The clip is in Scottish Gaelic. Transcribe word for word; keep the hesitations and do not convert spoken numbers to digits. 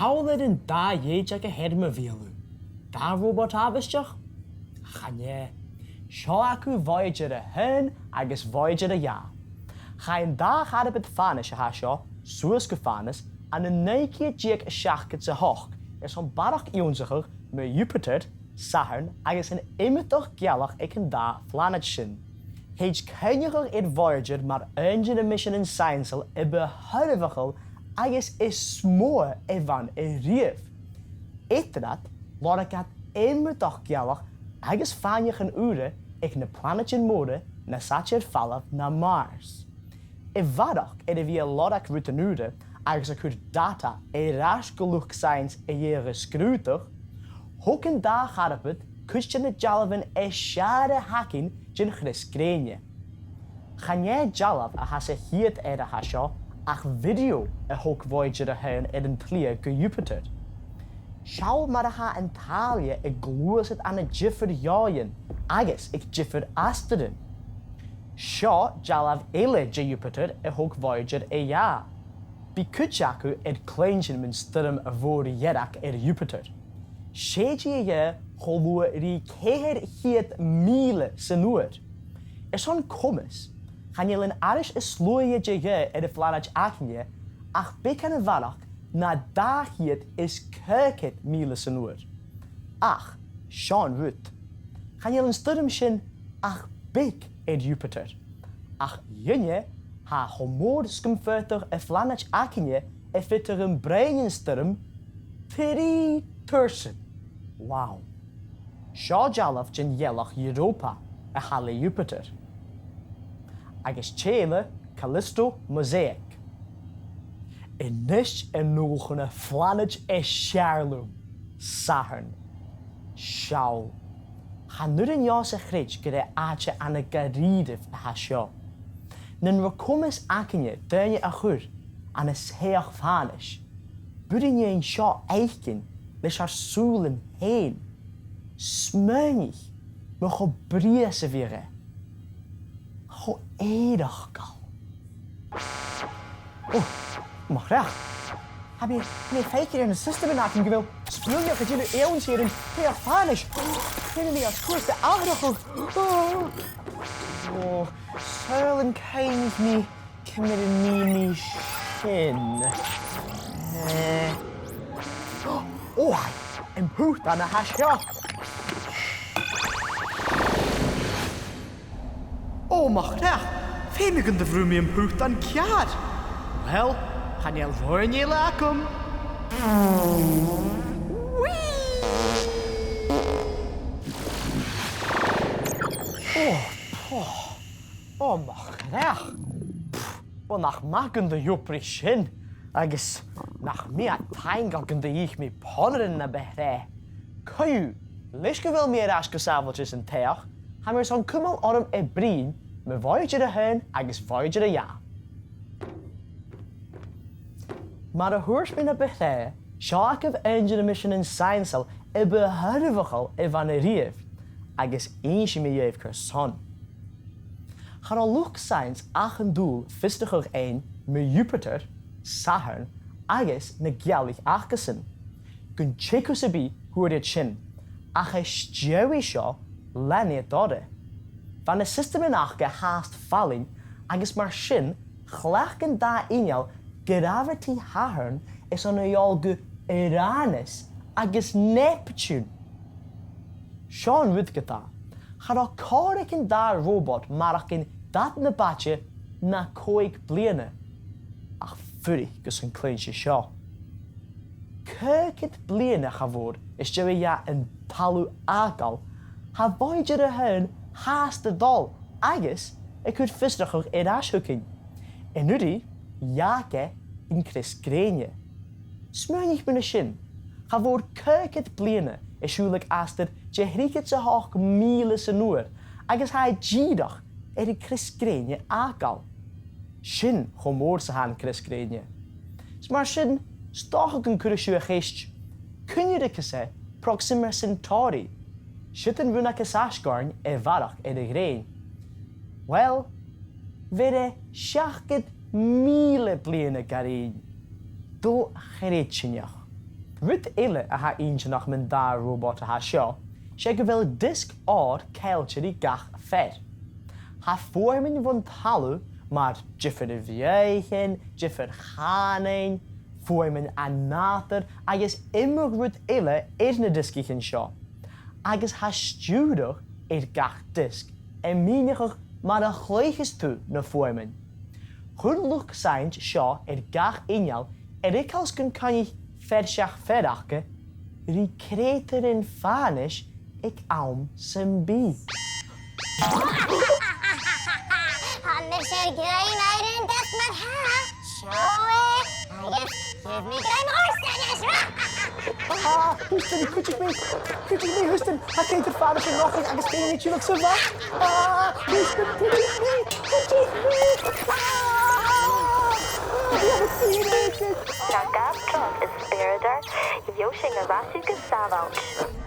Amhail air an dà dhèideag a theirmich, dà robot àbhaisteach? Chan e. Seo agaibh Voyager a h-aon agus Voyager a dhà. Chaidh an dà charabad fànais a tha seo suas gu fànas ann an naoi ceud deug seachdad 's a h-ochd airson barrachd ionnsachadh mu Jupiter, Satharn agus an iomadach gealach aig an dà phlanaid sin. Thèid cuimhneachadh air Voyager mar aon de na miseanan saidheansail a bu shoirbheachail agus as motha a bh' ann a-riamh. Eadar iad, lorg iad iomadach gealach agus fàinneachan ùra aig na planaidean mòra nas fhaide air falbh na Mars. A bharrachd air a bhith a' lorg rudan ùra agus a' cur data air ais gu luchd-saidheans a dh'fheuch a sgrùdadh, thog an dà charabad cuid de na dealbhan as fheàrr a th' againn den chrios-grèine. Chan e dealbh a tha sa chiad fhear a tha seo ach video a thog Voyager a h-aon air an t-slighe gu Jupiter. Seall mar a tha an tàille a' gluasad ann an diofar dhòighean agus aig diofar astairean. Seo dealbh eile de Jupiter a thog Voyager a dhà. Bidh cuid agaibh air cluinntinn mun stoirm mhòr dhearg air Jupiter. Sèididh e cho luath ri ceithir cheud mìle san uair. Airson coimeas, chan eil an aithris as luaithe de ghaoth air a' phlanaid againne ach beagan a bharrachd na dà cheud is caogad mìle san uair. Ach seo an rud. Chan eil an stoirm sin ach beag air Jupiter. Ach dhuinne, tha e cho mòr 's gum faodadh a' phlanaid againne a phiotaich am broinn an stoirm trì tursan. Wow. Seo dealbh den ghealach Europa a tha le Jupiter. Agus tè eile, Callisto Mosaic. A-nis a-null chun a' phlanaid as fheàrr leam, Satharn. Seall. Chan urrainn dhomhsa a chreids gur e àite ana-dha-rìribh a tha seo. Nan robh coimeas againne daoine a chur ann an soitheach fànais, b' urrainn dhuinn seo fhaicinn leis ar sùilean fhèin. Smaoinich mu cho brèagha 's a bhiodh e. Cho eireachdail. Ò, mo chreach. Tha mi, tha mi a' faicinn air na siostaman againn gu bheil spreadhaireachd a' dèanamh ionnsaigh air an t-soitheach fànais. Feumaidh mi an cùrsa atharrachadh. Ò, saoil an cuimhnich mi ciamar a nì mi sin. Eh. Ò, aidh, am putan a tha seo. Ò, mo chreach, feumaidh gun do bhrùth mi am putan ceàrr. Uill, chan eil roghainn eile agam. Whee! Ò, pò. Ò, mo chreach. Pff, uill, nach math gun do dh'obraich sin, agus nach mi a tha taingeil gun do dh'ith mi pònairean na bu tràithe. Co-dhiù, leis gu bheil mi air ais gu sàbhailte san t-soitheach, tha mi airson cumail orm a' bruidhinn mu Voyager a h-aon agus Voyager a dhà. Mar a thuirt mi na bu tràithe, seo agaibh aon de na miseanan saidheansail a bu shoirbheachail a bh' ann a-riamh, agus innsidh mi dhuibh carson. Cha robh luchd-saidheans ach an dùil fiosrachadh fhaighinn mu Jupiter, Satharn agus na gealaich acasan. Gun teagamh sam bith fhuair iad sin, ach às dèidh seo lean iad orra. Bha na siostaman aca fhathast fallain agus mar sin chleachd an dà inneal gravity Shathairn airson a dhol gu Uranus agus Neptune. Seo an rud ge-tà, cha robh còir aig an dà robot maireachdainn dad na b' fhaide na còig bliadhna. Ach fuirich gus an cluinn sibh seo. Caogad bliadhna, cha mhòr, às dèidh dha an talamh fhàgail, tha Voyager a h-aon fhathast a' dol agus a' cur fiosrachadh air ais thugainn. An-uiridh, dh'fhàg e an crios-grèine. Smaoinich mu dheidhinn sin, cha mhòr caogad bliadhna a' siubhal aig astar de thrithead 's a h-ochd mìle san uair agus tha e dìreach air an crios-grèine fhàgail. Sin cho mòr 's a tha an crios-grèine. Is mar sin, 's dòcha gun cuireadh sibh a' cheist, cuin a ruigeas e Proxima Centauri, siud an rionnag as fhaisge oirnn a bharrachd air a' ghrèin? Uill, bheir e seachdad mìle bliadhna ga ruighinn. Do-chreidsinneach. Rud eile a tha inntinneach mun dà robot a tha seo, 's e gu bheil diosg òir ceangailte ri gach fear. Tha fuaimean bhon talamh mar diofar bheathaichean, diofar chànain, fuaimean an nàdair agus iomadh rud eile air na diosgaichean seo. Agus tha stiùireadh air gach diosg a' mìneachadh mar a chluicheas tu na fuaimean. Chuir luchd-saidheans seo air gach inneal air eagal 's gun coinnich fear seach fear aca ri creutairean fànais aig àm sam bith. Tha mise ag iarraidh air an diosg mar-thà. Seo e. Agus gheibh mi grèim ort a-nis. Ah, Houston, cuidich mi! Cuidich mi, Houston! Tha creutair fànais a' nochdadh agus feumaidh mi tilleadh sa bhac! Ah, Houston, cuidich mi! Cuidich mi! Ah! Ah, bha mi a' sìneadh! Tha gach drop is spioradair, gheibh sinn a-mach gu sàbhailt.